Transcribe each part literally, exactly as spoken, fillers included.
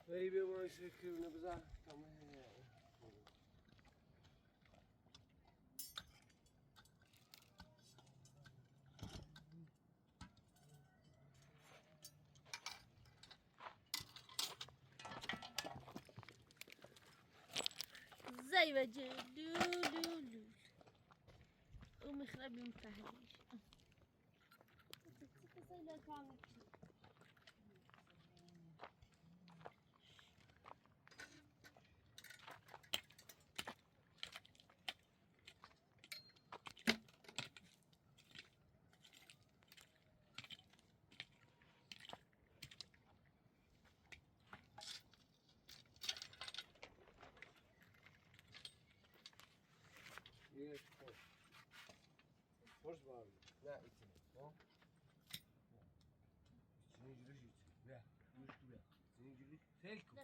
Baby, why is it cool? Tamam. Zai vaje, du, du, du. Umi khrabi mtahdi. Yes, of course. First of all, na, it's in it, no? It's in English, it's in it. Yeah, used to, yeah. It's in English. Thank you.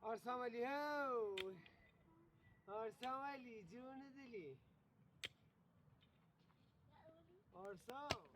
Arsa wali hau. Arsa wali, juna dali. Arsa.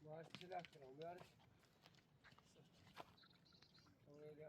Mas, relax, não, melhor. Então, ele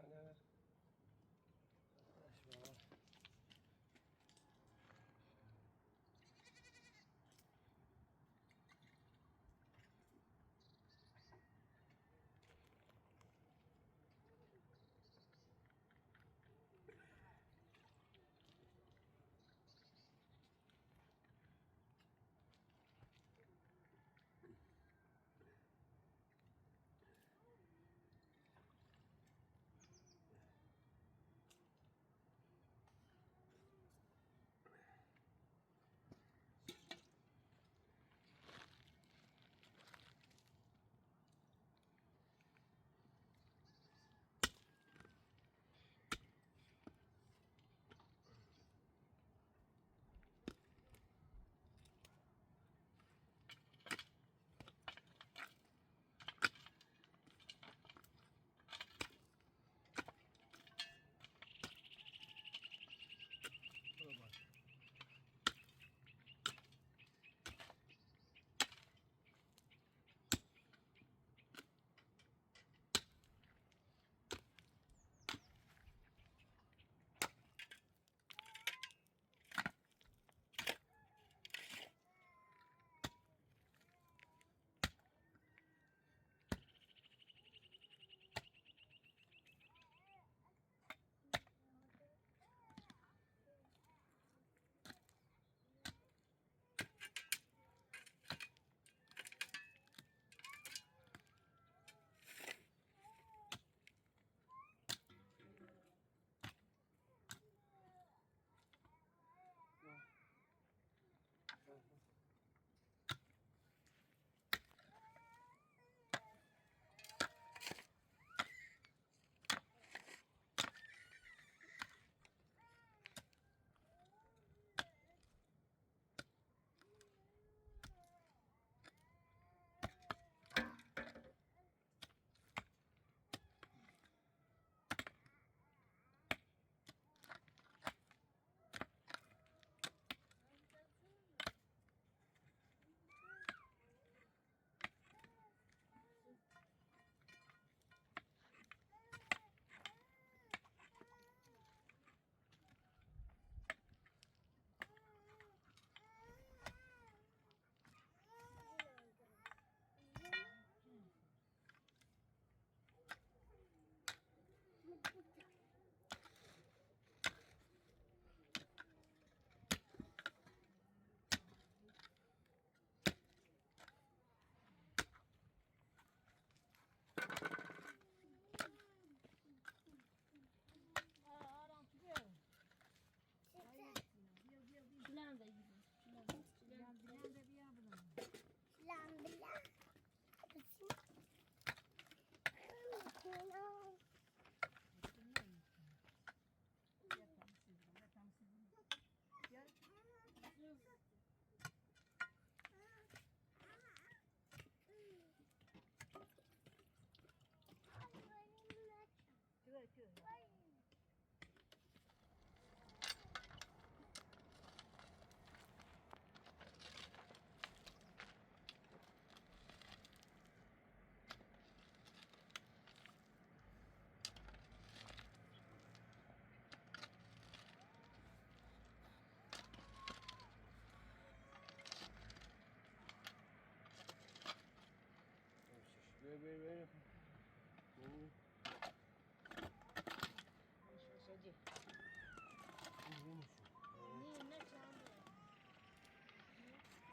anda.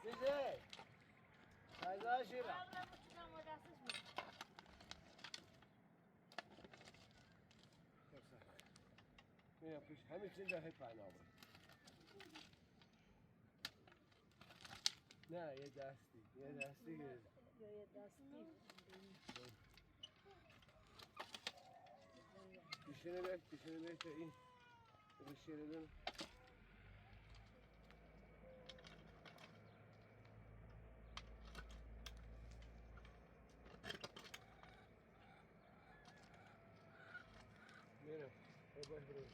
Zezé, sai ga sira. Ia, pis, hami tinda hai pa na obra. Na, ia dasti, ia dasti. Ia, ia dasti. Pisine be, pisine be, kai. Pisine be. Mira, vai, vai, vai.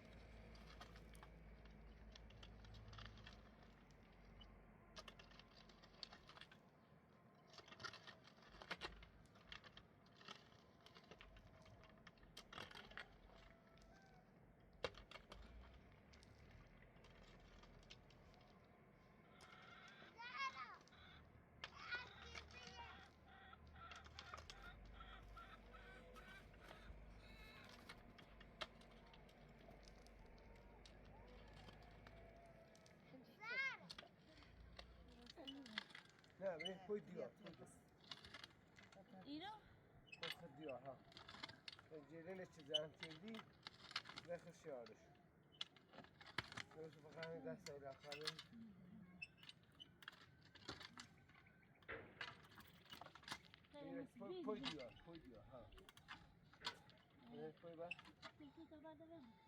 Ja, vem foi Dior? Foi Dior. Iro? Foi Dior, ha. Foi Dior, ele te dá antes de, de Dior. Foi, foi Dior, foi Dior, ha. Foi, foi, vai. Vai, vamos ver.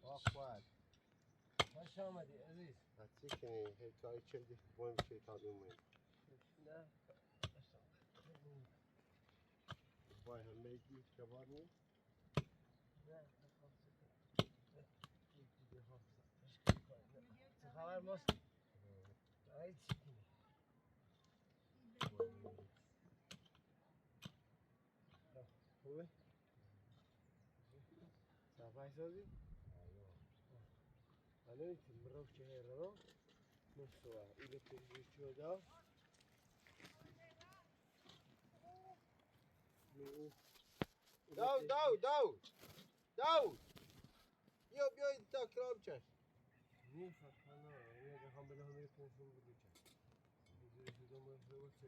Walk wide. Mas chama de Aziz. Azi kini hei tau i chedi boi mi chedi tau ni mui. Boy, how many you come on me? How are most? Ai, chicken. Oi? Sa vai sozi? Ayo. Ano, iti marau se hera no. Noso a, ilo te ri tio dau. No. Dau, dau, dau. Dau. Io, bio i ta kramcha. Ni fa kana, ni ga hamba na hamba na kramcha. Ni ga hamba na hamba na kramcha.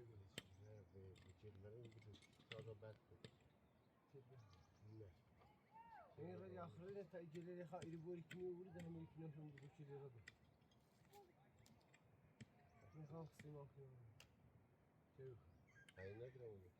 Ni ga ya khrene ta ijele ha iri bori kini uri da hamba kini hamba na kramcha. Ni ga hamba na kramcha. Ai na kramcha.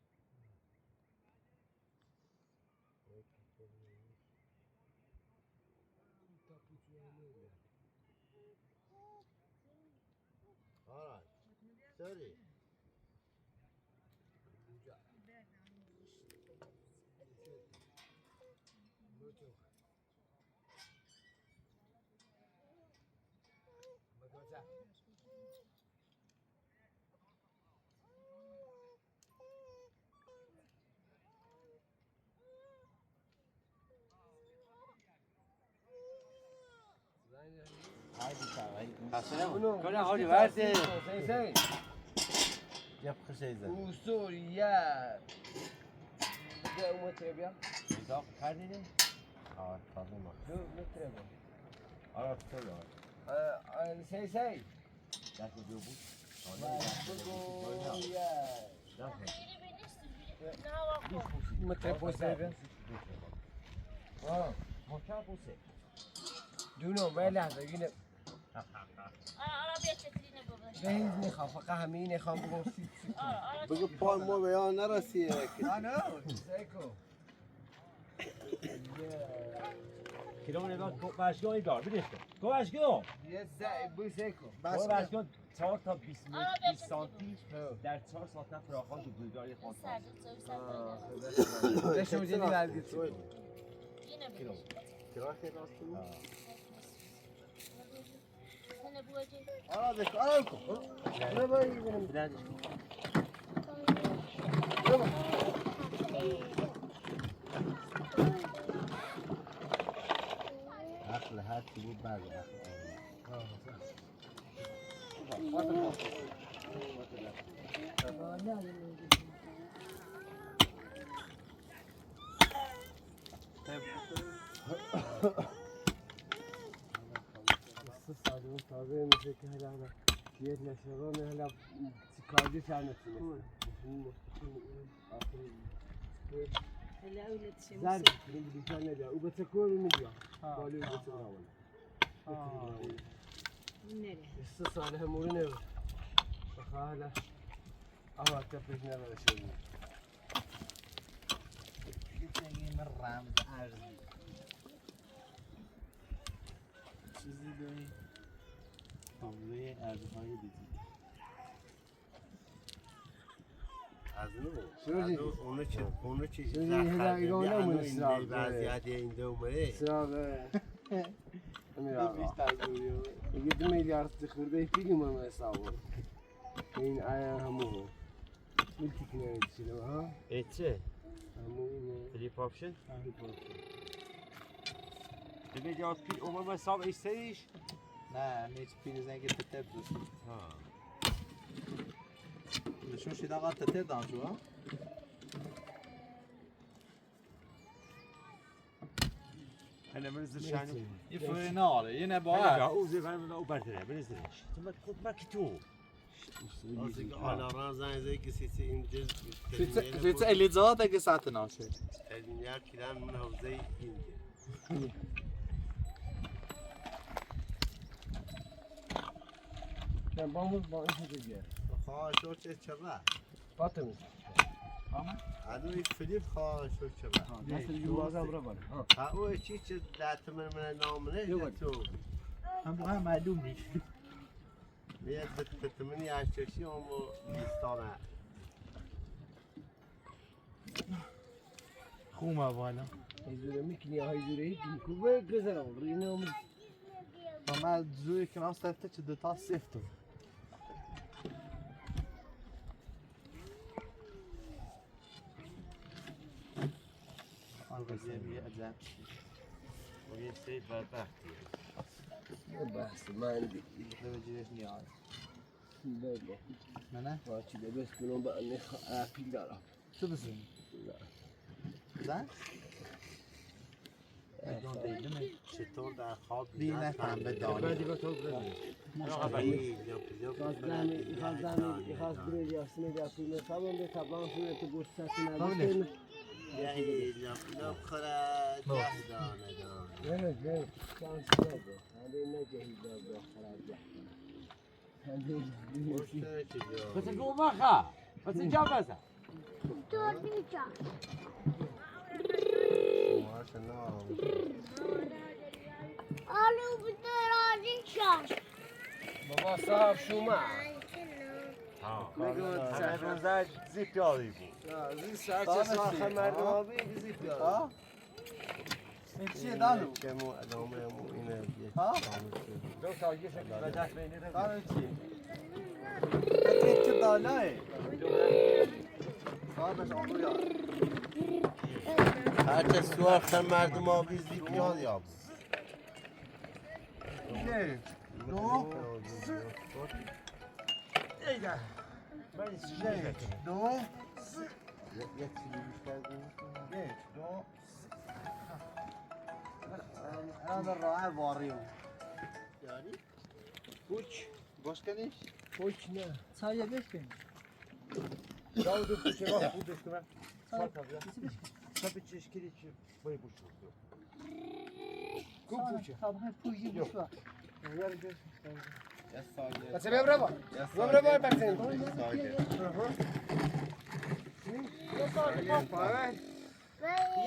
All right. Sorry. Kola hori varte. Yapkı şeyden. Usul ya. Bir de umut ya. Bir daha kardeşim. Aa, tabii mi? Yok, ne treba? Ara, sori. Sej, sej. Dakle, bio but. Dakle. Uma tre posebe. Aa, moša puse. Duno, vele, da gine. Vele, ne, ka, ka, ka, mi, ne, ka, si, si. Bego pon mo ve on ara si e. Ah, no, seko. Kilo ne do ko basio i do, bidisko. Ko basio. Yes, sa e bu seko. Ko basio, torta bis, bisanti. Dar torta na pro kon tu bulgari kon. Deixa eu ver lá. Kilo. Kilo que nós temos. Sasa, não tá vendo? Você que ela, que ele achou, né? Ela se caiu de chá, né? Zari, kiri bidi sana dia. Uga tsakoro ni dia. Kali uga tsakoro. Nere. Sasa, na murine. Bakala. Awa, tapis na la shoni. Sizi doi. Tambe ardi hayi diti. Azinu. Sizi. Onu çi, onu çi. Sizi hela igo na mu sa. Bazi adi indo mare. Sa be. Ami ra. Igi dumi di arti khurde pigi ma ma sa. In aya hamu. Multi kine sila ha. Ece. Hamu ine. Flip option. Flip option. Deve de outfit, o mama sa e seis. Na, me spiri zan ke te te. Ha. Deixa eu te dar uma tete, não, João. Ene, mene se shani. I fori na ole, i ne bo. Ene, a. Uze, vai, vai, u parte, mene se. Ma, ma ki tu. Osi ka ala ran zan zai ki si si inje. Fitse, fitse, ele zota ke sata na se. El nya kiran mun hau zai inje. Then vamos, vamos a seguir. Ha, so che chava. Patım. Anu i Filip ha so chava. Nasıl yuvarda bura bak. Ha, o çiçe da tamam ne namne da to. Hem bu hem malum ne. Ne da tamam ya çeşi ama istana. Kuma bana. Izure mi kini ha izure kini kuve gazara rino. Ama zure kina sefte çi de ta sefte. Al gazem ya azam. O yese baba. Basi, mandi. Bebe. Mana? Oči bebe, skulomba ne a pingala. Tudo sim. Za? Dina tambe dona. Você não vai cá. Você já pensa. Olha o botão de chá. Baba sa shuma. Zipiadi. Zipiadi. Enchi dalo. Ha? Dalo enchi. Enchi dalo e. Ate sua khamar de mo bizi pior diabo. Ne. No. Eita. Mas ne. No. Ne. No. Ana rawa e vori. Yani? Puç. Başka ne iş? Puç ne? Sadece beş bin. Ya o da puç var, bu da üstüne. Sadece. Tabii çeşkili çi. Böyle puç. Ku puç. Tamam, puç. Yok. Puç var. Ver bir. Você vai gravar? Vai gravar, parceiro. Aham. Sim. Isso aí, papai.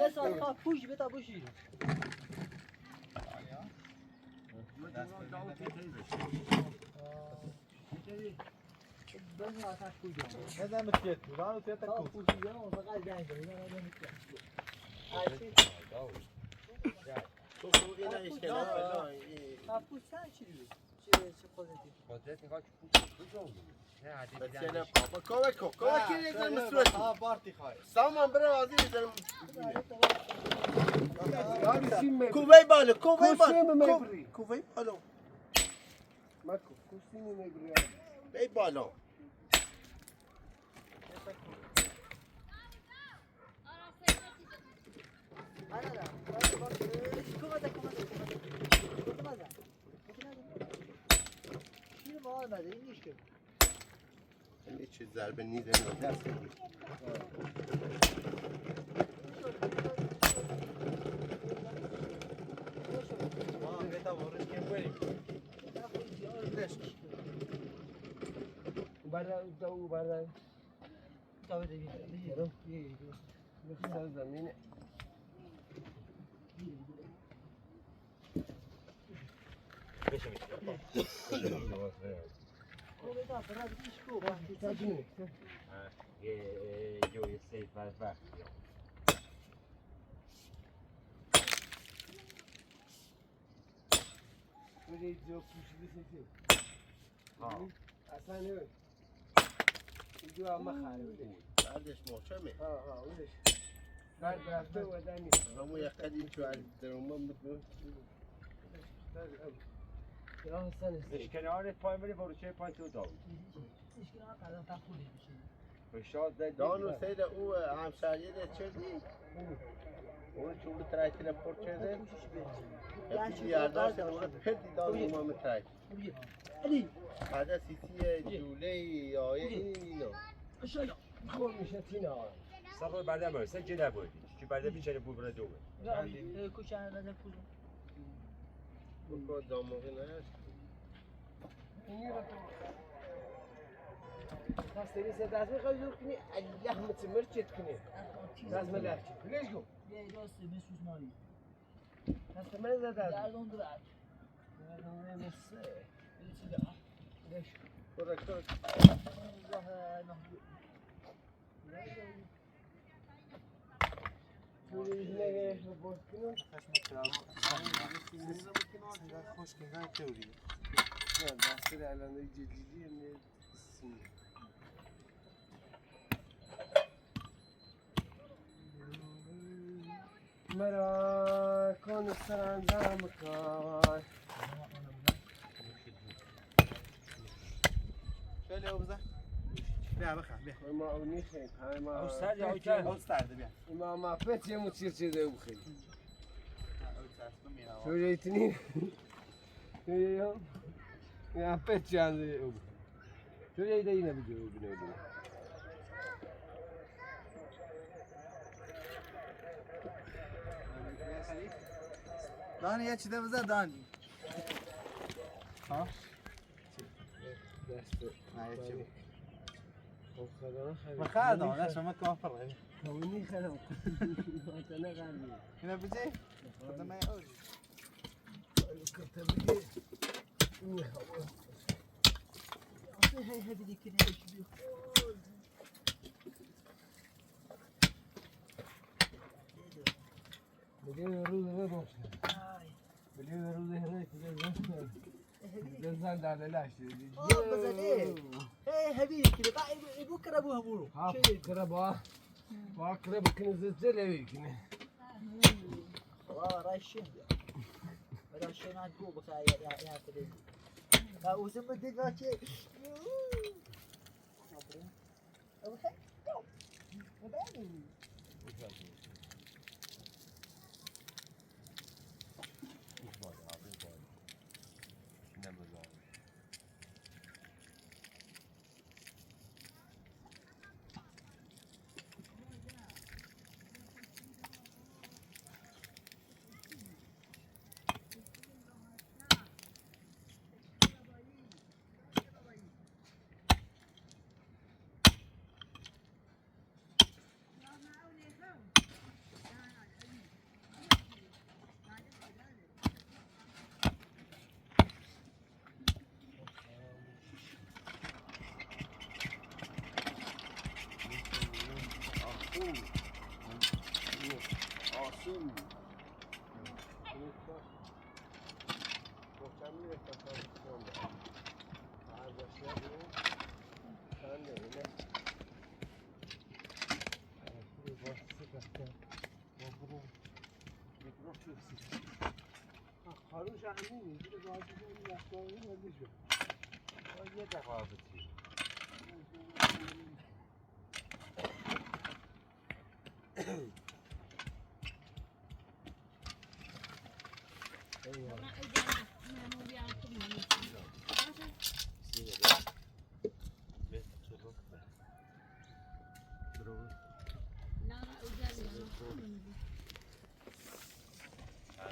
Isso aí, papai. Puxa, vê, tá, puxa. Kuvei balo, kuvei balo. Kuvei balo. Nici zarbe, nici de nu. Bara, da, bara. Eškena one pojmeni voruče pojtu dau. Donu se da u amšalje da čedi. Unu čulo trajti na porčede. E piti ardo se unu perdi donu mame trajti. Ada sisi e julei o e ino. Sabo barda mo, se jeda bo. Ti barda bichare bu bra do. Kuchana da kulo. Ko domo gina. Pasteri se das me kazu kini Allah me tsimir chit kini. Das me lachi. Let's go. Ya, yo se me sus mari. Das me da das. Ya, don't drag. Ya, don't me se. Let's go. Correct, correct. Mera kona saranda makawai. Šele, o, baza. Bea, bea, bea. Ima, o ni xe, ima. Au start, au start. Au start, bea. Ima, ma peti, emu circi de uxe. Au start, no mira. Šele tini. Ia, ia, peti ande uxe. Šele ida ina video, video, video. Dani, ia, ti deve za, Dani. Ha? Beste. Ai, ti. Ma kada, ne, samo kao prvo. Kao ni kada. Ina bici? Kada me ori. Oh, baza de. Hey, habibi, kira ba, ibu kira bu haburu. Ha, kira ba. Wa kira ba kini zezele kini. Wa, rashin. Rashin aku ba ka ya, ya, ya, tadi. Ka usim ba dinga ce.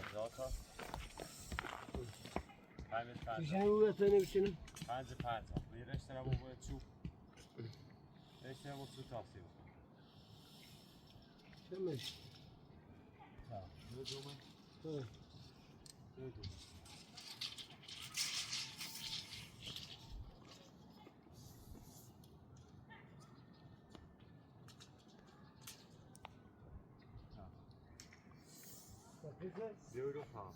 Panza, oto. Panza, panza. Panza, panza. Vei resta na bobo e tu. Resta na bobo tu tasi. Chama. Tá, eu dou uma. É. Eu dou. Beautiful.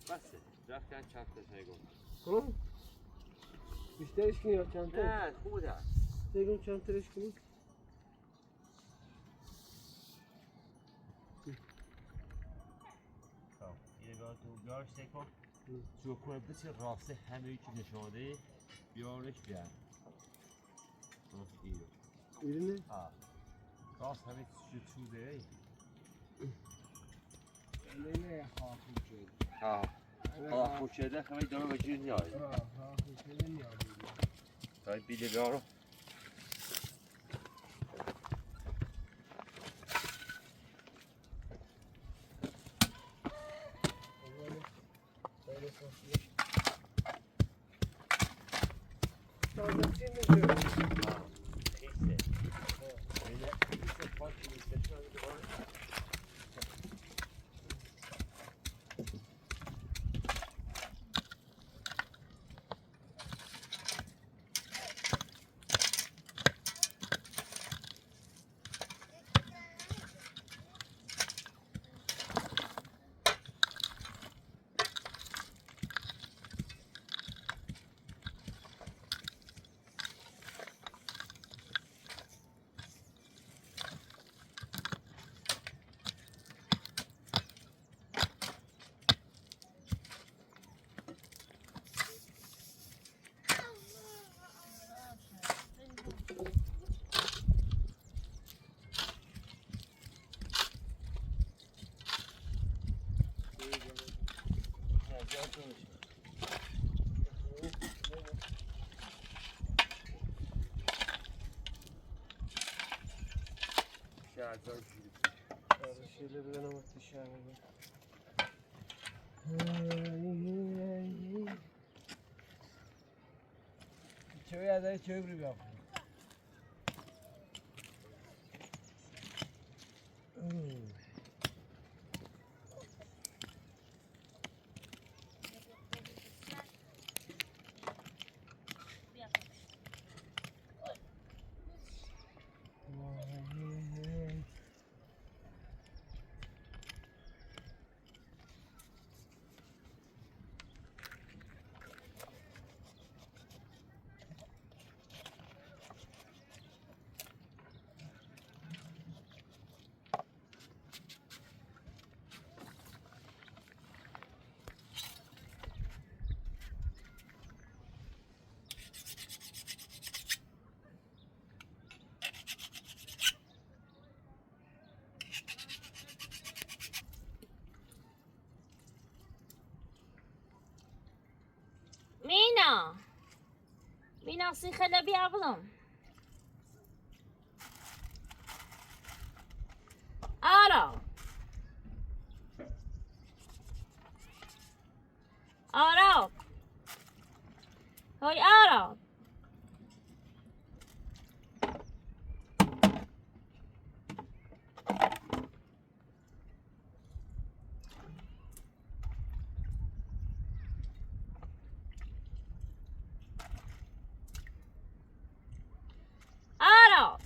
Basi, draktan chapter sa iqo. Hm? Isto isto o chapter. Ah, kuda. Isto isto o chapter isto. Tamam. Yine bir oturup görürsek o. Hı. Şu koyup da şey rahatsız hem öykü ne şu anda. Bir örnek bir yer. Nasıl iyi? Elini. Ha. Rahatsız hem şu şu de. Elini ya hafif şey. Ha. Hafif şeyde hemen dönme cüz ya. Ha, hafif şeyden ya. Tabii bir de bir ara. Mina. Mina, si xele bi ablo. Ara. Ara. Hoi, ara. Ara.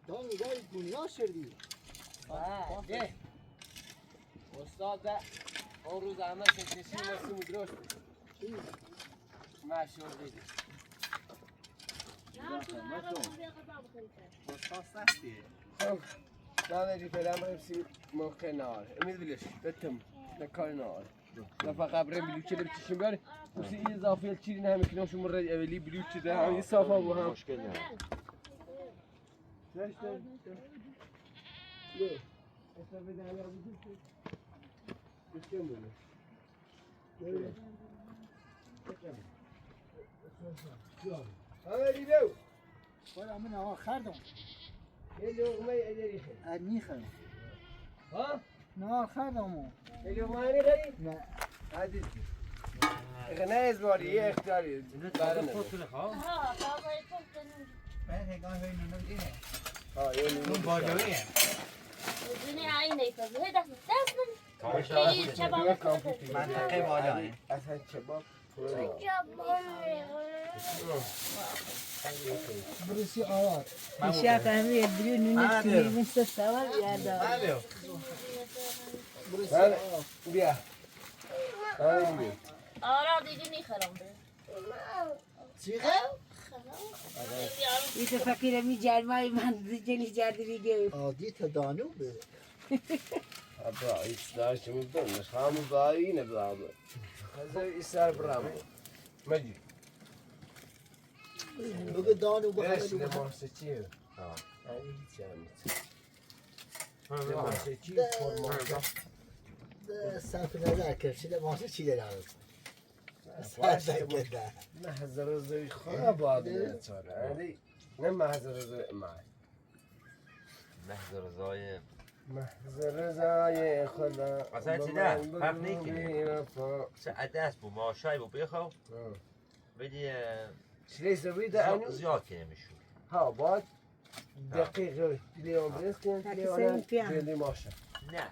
Dani, dai, bu nasirdi. Ba, de. Ostada, o ruzana se sesina sumudrosti. Nasirdi. Dani, di pelambre si mo kenar. Emi bilis, betem, na kenar. Na fakabre biluti le biluti simbari. Usi iza fil tiri na hami kino sumure e li biluti da hami safa bu ham. Ora mina o khardon. Ele o mai ele rihe. A ni khardon. Ha? Na o khardon mo. Ele o mai ele rihe. Na. Adi. Ega na es bori e ktari. Barana. Ha, baba e tonto. Bese ga hoi na no ire. Ha, eu não vou jogar. Dini ai nei ka. He das das. Mas tá. Mas tá que bom, né? Essa é boa. Isha kami Edri nuni kini vinsa sawa yada. Ora di ni kharam. Siga? Ita fakira mi jar mai man di jeni jar di ge. Oh, di ta danu be. Apa, it's nice to meet them. Mas kamu bayi na berapa? Kamu isar berapa? Maju. Oke, donu, bu. Yes, hana the donu. Monster chill. Ah, I need some. The monster chill for monster. The San Fernando, ke si the monster chill da. Sa da ke da. Na hazara zoi khana ba de tsara. Ani, na ma hazara zoi ma. Mahzor zoi. Mahzor zoi khala. Asan sida, haf niki. Sa adas bu ma shai bu bikho. Vedi, eh, Shilei sa vida anu? Zio kene mishu. How about? Daqiqa, tile on bres, kene tile on. Vedi masha. Na, na.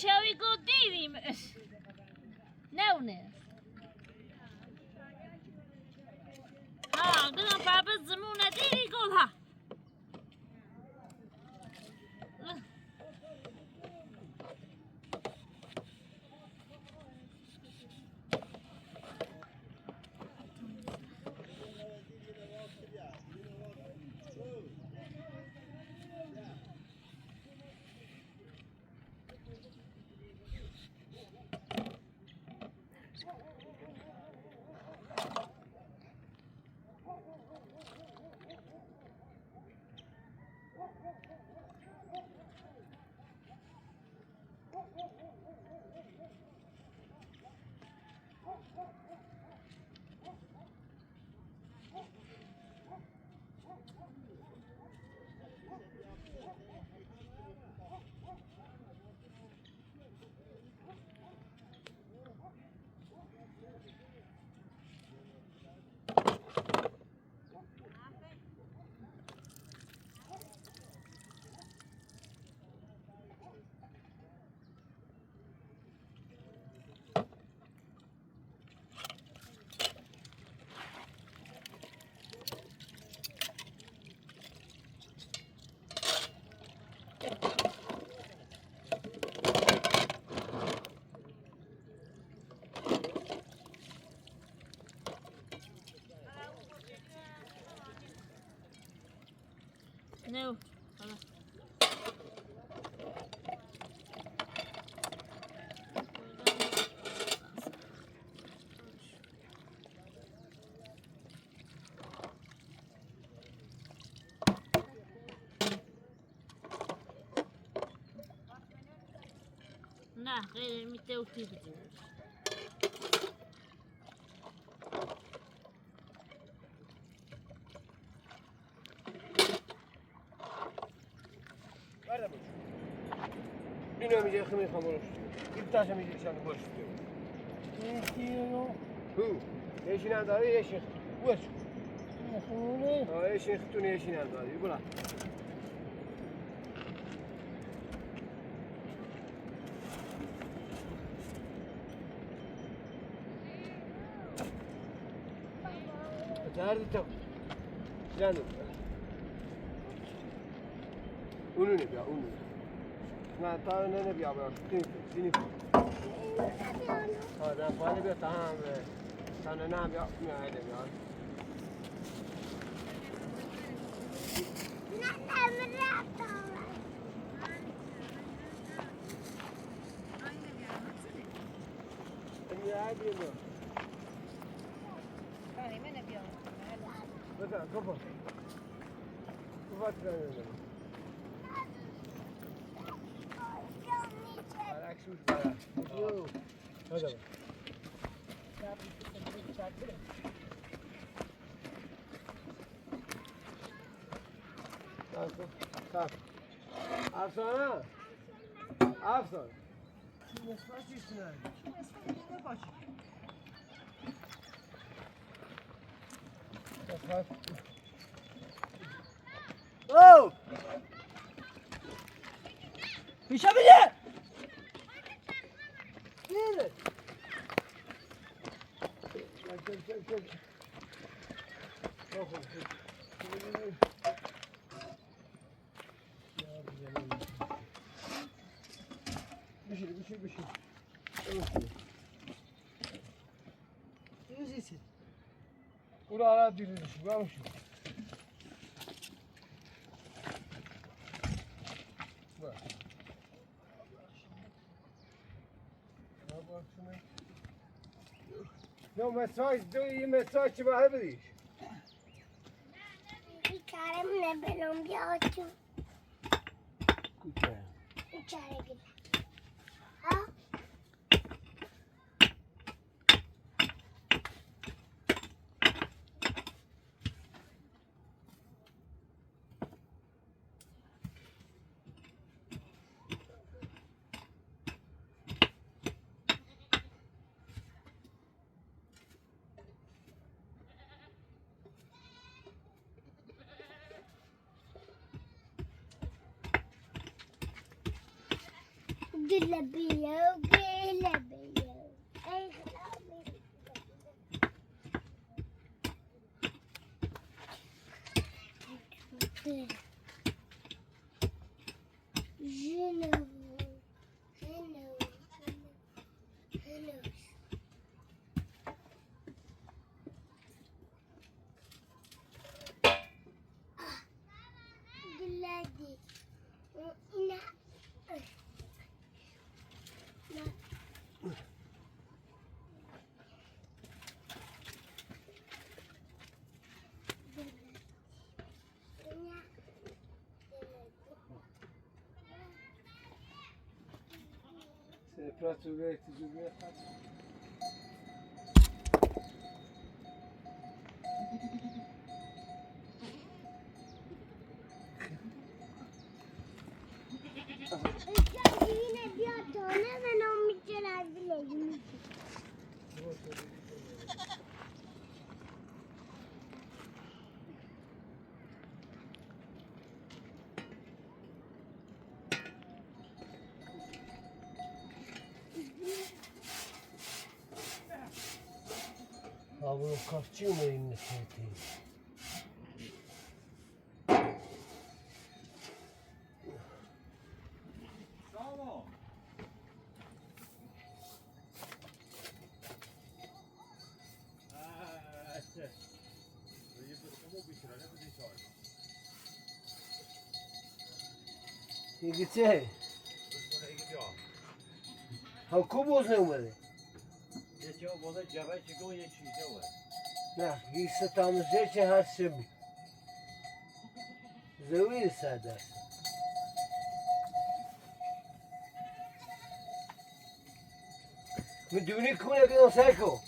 Shall we go daily? Now, now. Ah, gonna Papa Zamuna daily go ha. Neu. Na, kei mi teu tiko. Guarda, amici. Di noi, amici, come famo lo studio? Il tasso, amici, siamo con lo studio. Hu. Esci in alto, esci. Uè. No, esci tu, esci in alto, voilà. Jardi tau. Janu. Unu ne bia, unu. Na tau ne ne bia bia. Tini, tini. Ah, na pa ne bia ta me. Ta ne na bia, me ai ne bia. Afson, a? Afson. Oh! Picha bine! Bine! Bishi, bishi, bishi. Bishi, bishi. Ura, ura, diri, diri, vamos. Não, mas só, mas só te vai abrir. Cara, me belo um bioto. Cuidado. Cara, que Kila biyau, kila biyau. Ai, Gino. Gino. Gino. Gladi. Ina. Avo no kafcima ina sete. Igice. Hau kubus ne umare. Na, isa tamo zece ha semi. Zewisa dasa. Muduni kule ke no saiko.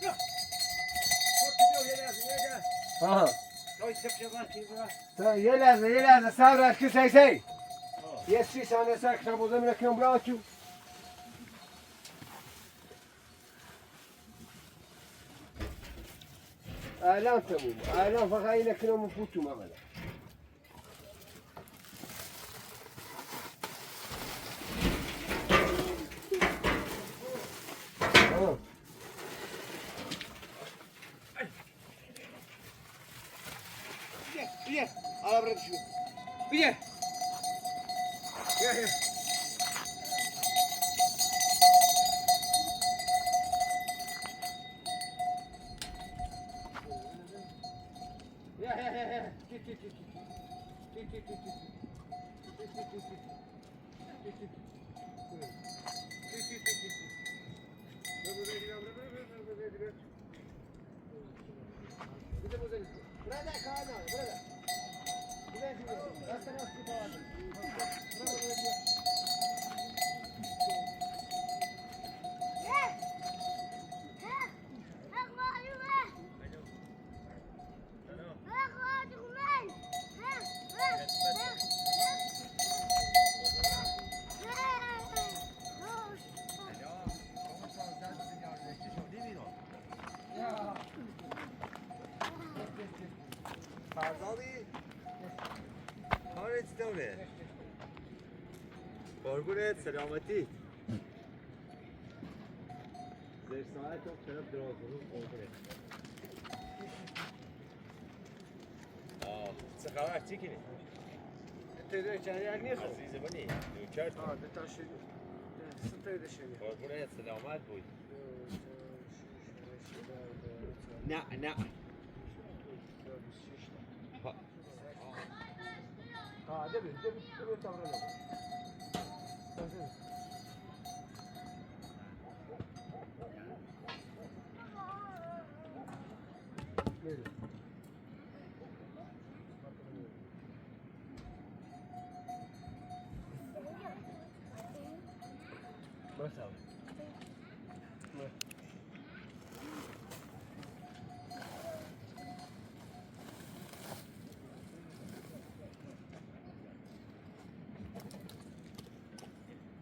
Aha. Ta yela yela na sara ki sai sai. Yes, si sana sa ka bo zamina ki no brachu. Alan tamu. Alan vakaina ki no mukutu mamala. Hazali. How is it down there? Borgunet, selamati. Zersato, kena drogo, borgunet. Aa, sa kala tikini. Te de cha ya ni ko. Azize bani, ni charge. Aa, de ta shi. De sa te de shi. Borgunet, selamat boy. Na, na.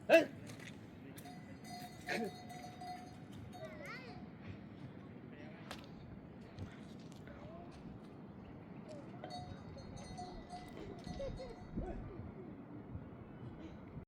Ha.